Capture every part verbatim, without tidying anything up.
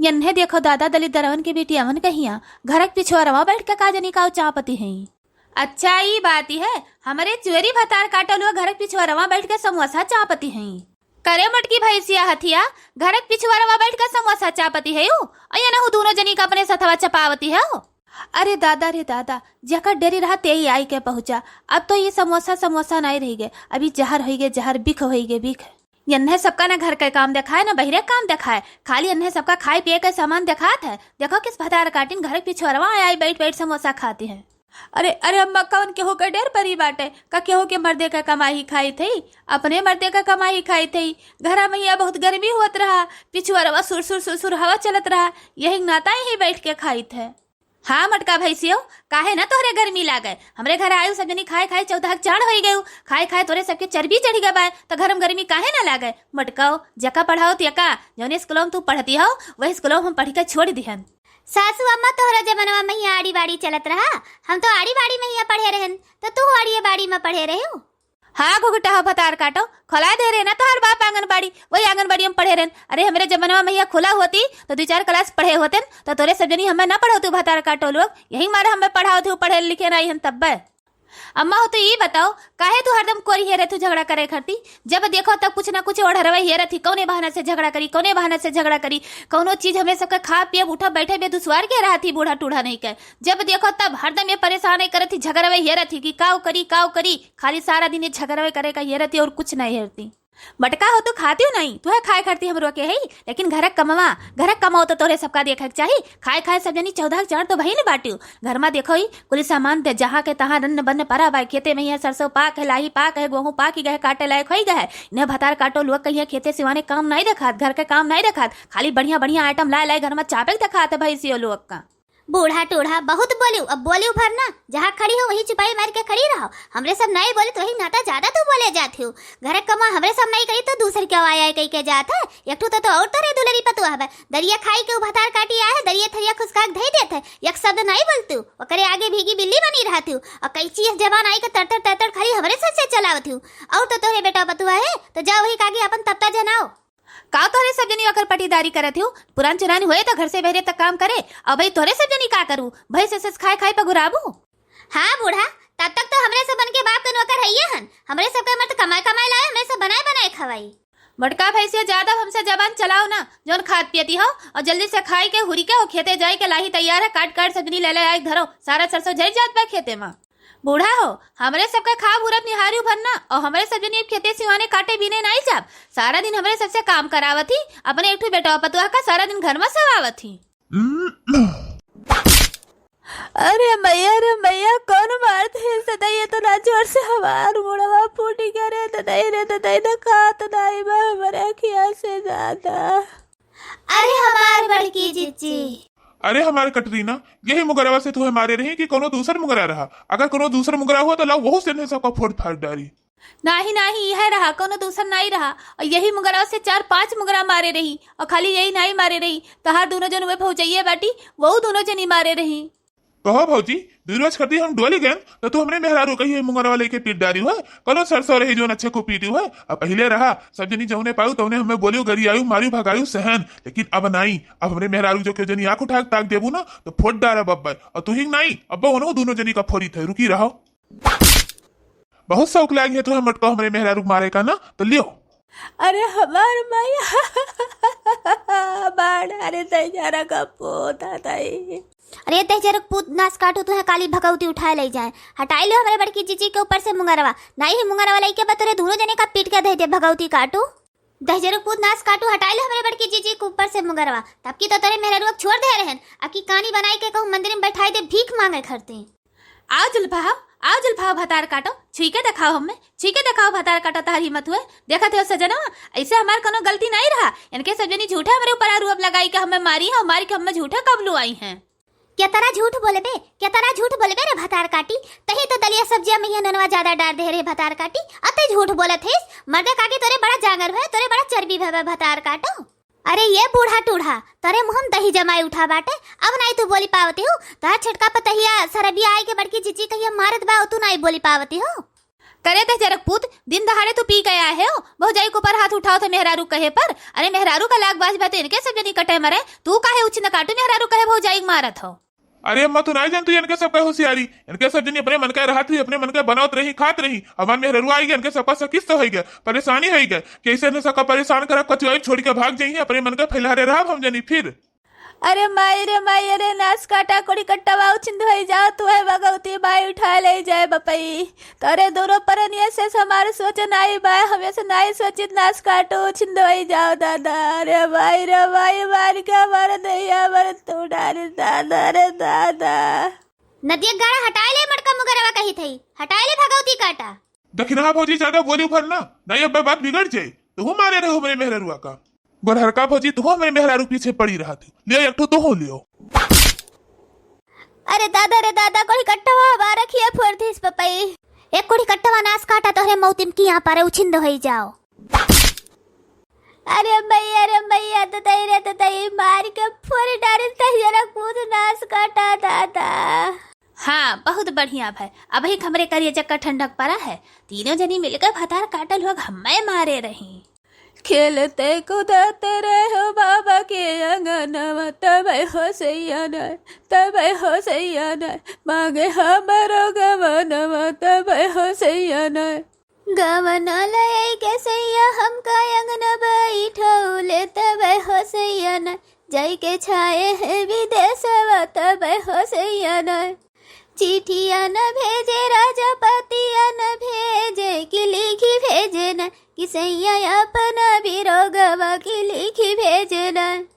यन्हे देखो दादा, दलिद्दरवन के बिटियावन कहिया, घरक पिछुअरवा बैठ के का जनी काउ चापति हैं। अच्छा, ई बात है, हमरे चोरी भतार काटो लोग घरक पिछुअरवा बैठ के समोसा चापति हैं। करे मोटकी भैंसिया हथिया, घरक पिछुअरवा बैठ के समोसा चापति है उ, अउ यनहु दूनो जनी का अपने सथवा चपावति है। अरे दादा रे दादा, जेकर डेरी रहा तेही आई के पहुँचा। अब तो ई समोसा समोसा नाई रहि गए, अब ई जहर होई गए जहर, बिख होई गए बिख। यन्हे सबका न घर के काम देखाए, न बहिरे काम देखाए, खाली यन्हे सबका खाए पिए के सामान देखात है। देखो किस भतार काटिन घर के पिछुअरवा आई, आई बैठ बैठ समोसा खाती है। अरे, अरे अम्मा, कौन केहू के डेर परी बाटे? का केहू के मर्दे के कमाई खाई थई? अपने मर्दे के कमाई खाई थई। घरा में हिया बहुत गर्मी होत रहा, पिछुअरवा सुर सुर सुर सुर हवा चलत रहा, यही नाता यही बैठ के खाई थे। हाँ मोटका भैंसियो, काहे ना तोहरे गर्मी लागे? हमरे घर आयु सब जनी खाए खाए चौदह के चाड़ होई गयु, खाए खाए तोरे सबके चर्बी चढ़ी गए बाय, तो घर में गर्मी काहे ना लागे? मोटकाओ, जका पढ़ाओ तियका, जौने स्कूलों में तू पढ़ती हो, वही स्कूलों में हम पढ़ी के छोड़ दिहन। सासू अम्मा, तोहरा जमानवा में ही आड़ी बाड़ी चलत रहा, हम तो आड़ी बाड़ी में ही पढ़े रहन, तो तू आड़िए बाड़ी में पढ़े रहे हो? हाँ घुघुटा हो भतार काटो, खोला दे रहे ना तोहार बाप आंगनबाड़ी, वही आंगनबाड़ी हम पढ़े रहन। अरे हमरे जमानवा में यह खुला होती तो दो चार क्लास पढ़े होतेन, तो तोरे सब जनी हमें ना पढ़ावतू भतार काटो लोग, यही मारे हमें पढ़ावत हूँ, पढ़े लिखे ना आई हन तब्बे। अम्मा हो तो ई बताओ, काहे तू हरदम कोरी हेरत हूँ झगड़ा करे खरती? जब देखो तब कुछ ना कुछ ओढ़रवे हेरत ही, कौने बहाना से झगड़ा करी, कौने बहाना से झगड़ा करी। कौनो चीज हमरे सबके खा पियब उठब बैठे बेदुसवार के रहत ही बूढ़ा टूढ़ा नहीं के। जब देखो तब हरदम ये परेशान ही करत ही, झगड़वे हेरत ही कि काउ करी काउ करी। खाली सारा दिन ये झगड़वे करे का हेरत ही और कुछ नहीं हेरती। मटका हो तो खातियो नहीं, तुहे खाए खरती हमरो के है, लेकिन घरक कमवा, घरक कमाओ तो तोरे सबका देखे के चाही। खाए खाए सब जनी चौदह के चार तो भई न बाटियो। घर मा देखो ही कुल सामान दे, जहाँ के तहाँ रन्न बन्न परा बाय। खेते में यह सरसों पाक है, लाही पाक है, गोहूँ पाक ही गए, काटे लायक होई गए। इन्हें भतार काटो लोग कहिए खेते सिवाने काम नहीं देखात, घर के काम नहीं देखात, खाली बढ़िया बढ़िया आइटम लाए लाए घर मा चापे के देखात है भैंसियो लोग का। बूढ़ा टूढ़ा बहुत बोलियो, अब बोलियो भर ना, जहाँ खड़ी हो वहीं चुपाई मार के खड़ी रहो। हमरे सब नहीं बोले तो वही नाता ज्यादा तू बोले जात हो। घर कमा हमरे सब नहीं करी तो दूसर के आया कही के जात है। एक ठो तो, तो और तोरे दुलरी पतुआ हवे, दरिया खाई के उ भतार काटी आए है, दरिया थरिया खुसका के धई देत है, एक शब्द नहीं बोलतू, ओकरे आगे भीगी बिल्ली बनी रहत हूँ। और कैची यह जबान आई के तड़तड़ तड़तड़ खाली हमरे सर से चलावत हूँ। और तो तोरे बेटा पतुआ है तो जा वही के आगे अपन तप्ता जनाओ। का तोहरे सब जनी ओकर पटीदारी करत हो? पुरान चुरान होए तो घर से बहरे तक काम करे, और भाई तोहरे सब जनी का करू? भई से सस खाए खाए पगुराबू। हाँ बूढ़ा, तब तक तो हमरे सबन के बाप के नौकर हइये हन। हमरे सबके मर्द कमाए कमाए लाए, हमरे सब बनाए बनाए खवाई। मोटका भैंसिया, ज्यादा हमसे जबान चलाओ ना, जौन खात पियती हो, और जल्दी से खाई के हुरी के हो खेते जाए के लाही तैयार है, काट काट सब जनी ले ले आए धरो, सारा सरसों झर जात बा खेते मा। बूढ़ा हो, हमरे सबके खाब हुरब निहारियो भर ना, और हमरे सब जनी अब खेते सिवाने काटे बीने नाई जाब। सारा दिन हमरे सबसे काम करावत ही, अपने एक ठो बेटवा पतुआ का सारा दिन घर मा सवावत ही। अरे मैया रे मैया, कौन मारत है सदा, ये तो ना जोर से हमार मुड़वा फूट गया रे ददाई रे ददाई, ना खात नाई बा हमरे अखिया से ज्यादा। अरे हमार बड़की जिज्जी। अरे हमार कटरीना, यही मुगरवा से तुहे मारे रही कि कौनो दूसर मुगरा रहा? अगर कौनो दूसर मुगरा हुआ तो लाओ वहू से इन्हें सबका फोड़ फाड़ डारी। नाही नाही, यह रहा, कौनो दूसर नाही रहा। और यही मुगरवा से चार पांच मुगरा मारे रही, और खाली यही नाही मारे रही, तोहार दूनो जन वे भौजइये बाटी, वहू दूनो जनी मारे रही। कहो भौजी, दू रोज खरती हम डोली गएन, तो तू हमरे मेहरारू कहिए मुंगरवा लेके पीट डारी है। कौनो सरसों रही जोन अच्छे को पीटी है। अब पहिले रहा, सब जनी जौने पायु तौने हमें बोलियो, गरियायु, मारियो, भगायु, सहन, लेकिन अब नाई। अब हमरे मेहरारू जो केहू जनी आँख उठा के ताक देबू ना, तो फोड़ डारा बब्बा। और तू ही नाई, अब उन्हों दूनो जनी का फोरी थे, रुकी रहो। बहुत शौक लाग है तुहे मटको हमरे मेहरारू के मारे का ना, तो लियो। अरे हमार माई, बाढ़, अरे दहिजरा का पूत, आ दाई। अरे दहिजरा का पूत नास काटू, तुहे काली भगौती उठाए ले जाए। हटाई लो हमरे बड़की जीजी के ऊपर से मुंगरवा। नाई ही मुंगरवा लइके बतरे दूनो जने का पीट के दे दे भगौती काटू। दहिजरा का पूत नास काटू, हटाई लो हमरे बड़की जीजी के ऊपर से मुंगरवा। तब की तो तोरे मेहरारू के छोड़ दे रहन, अब की कानी बनाई के कहूँ मंदिर में बैठाई दे भीख मांगे खरते। आओ जुल्फा हो, आओ जुल्फा हो, भतार काटो, छुई के देखाओ हमें, छुई के देखाओ भतार काटो, तहार हिम्मत हुए। देखत हो सजनवा, ऐसे हमार कोनो गलती नाई रहा। इनके सब जनी झूठे हमरे ऊपर आरोप लगाई के हमें मारी है, मारी के हमें झूठे कबलू आई हैं। केतरा झूठ बोलबे, केतरा झूठ बोलबे रे भतार काटी। तही तो दलिया सब्जिया में ये ननवा ज्यादा डार दे रे भतार काटी। अते झूठ बोलत हेस, मर्दे काकी तोरे बड़ा जांगर भय, तोरे बड़ा चर्बी भय भतार काटो। अरे ये बूढ़ा टूढ़ा, तोरे मुँह में दही जमाई उठा बाटे, अब नाई तू बोली पावती हूँ। तोहार छोटका पतहिया सरबिया आई के बड़की जीजी कहिया मारत बा, तू नाई बोली पावती हो। करे दे जरक पूत, दिन दहाड़े तू पी के आए हो, भौजाई के ऊपर हाथ उठाओ थे मेहरारू कहे पर। अरे मेहरारू का लाग बाज बा तो इनके सब जनी कटे मरे, तू काहे उछिन काटू मेहरारू कहे भौजाई के मारत हो। अरे अम्मा, तू नाई जानतू इनके सबका होशियारी। इनके सब जनी अपने मन का रहत रही, अपने मन का बनावत रही, खात रही। हमार मेहररुआ आई गया, इनके सबका सकिस्त होई गया, परेशानी होई गया। कैसे न सबका परेशान करब, कचुआई छोड़ के भाग जाइए, अपने मन का फैलहरे रहब हम जनी फिर। अरे माई रे माई, अरे नास काटा कोड़ी कट्टवा उछिंद होई जाओ, तू है भगवती माई उठा ले जाए बपई। तोरे दोनों परनिया से हमार सोच नाई बा, हमें से नाई सोचित नास काटो छिंदवाई जाओ दादा। अरे भाई रे भाई, मार के मार दैया, मार तू डारे दादा रे दादा। नदिया गाड़ा हटाए ले मटका मुगरवा कही थई, हटाए ले भगवती काटा। दखिनहा भौजी ज्यादा बोली भर ना, नहीं अब बात बिगड़ जाए। तू मारे रहो मेरे मेहररुआ का। गोरहरका भौजी, तुहो हमरे मेहरारू पीछे पड़ी रहत हो। लियो एक ठो तुहो लियो। अरे दादा रे दादा, कोड़ी कट्टवा हमारा खिया फोड़ दिस पपई। एक कोड़ी कट्टवा नास काटा तोहरे मौतिम की यहाँ पर उछिंद होई जाओ। अरे मैया रे मैया, ददई रे ददई, मार के फोड़ डारिस तहियरा कूद नास काटा दादा। हाँ, बहुत बढ़िया भाई। अबही हमरे करिया चक्का ठंडक पड़ा है। तीनों जनी मिलकर भतार काटल लोग हम्मे मारे रही। खेलते कूदते रहो बाबा के अंगनवा, तबै हो सैया नाय, तबै हो सैया नाय, मांगे हमरो गवनवा, तबै हो सैया नाय। गवना लई के सैया हमका अंगना बैठौले, तबै हो सैया नाय, जाई के छाए है विदेशवा, तबै हो सैया नाय। चिठिया न भेजे राजा पतिया न भेजे, कि लिखी भेजे न, कि सैया अपना बिरोगवा की लिखी भेजे न।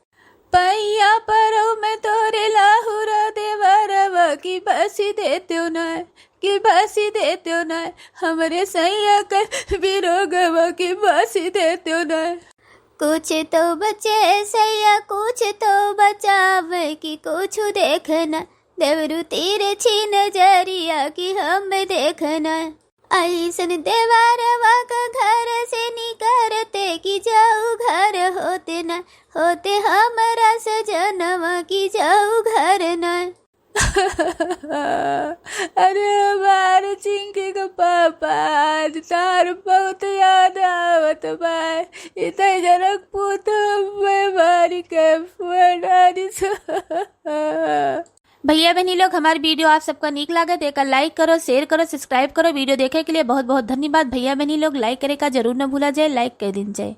पैया परो में तोरे लाहुरा देवरवा की बसी देत्यो न, कि बसी देत्यो न, हमरे सैया के बिरोगवा की बसी देत्यो न। कुछ तो बचे सैया, कुछ तो बचावे, कि कुछ देखना, देवरू तिरछी नजरिया कि हम देखना। ऐसन देवरवा का घर से निकरते कि जाऊ घर होते ना, होते हमरा सजनवा कि जाऊ घर ना। अरे हमार चिंकी का पापा, आज तार बहुत याद आवत बा। इतने जनक पूत हमें मारी के फुआ डारी सो। भैया बहनी लोग, हमार video आप सबका नीक लागे तो एकर like करो, share करो, subscribe करो। Video देखे के लिए बहुत बहुत धन्यवाद। भैया बहनी लोग, like करे का जरूर न भूला जाए, like कर दिन जाए।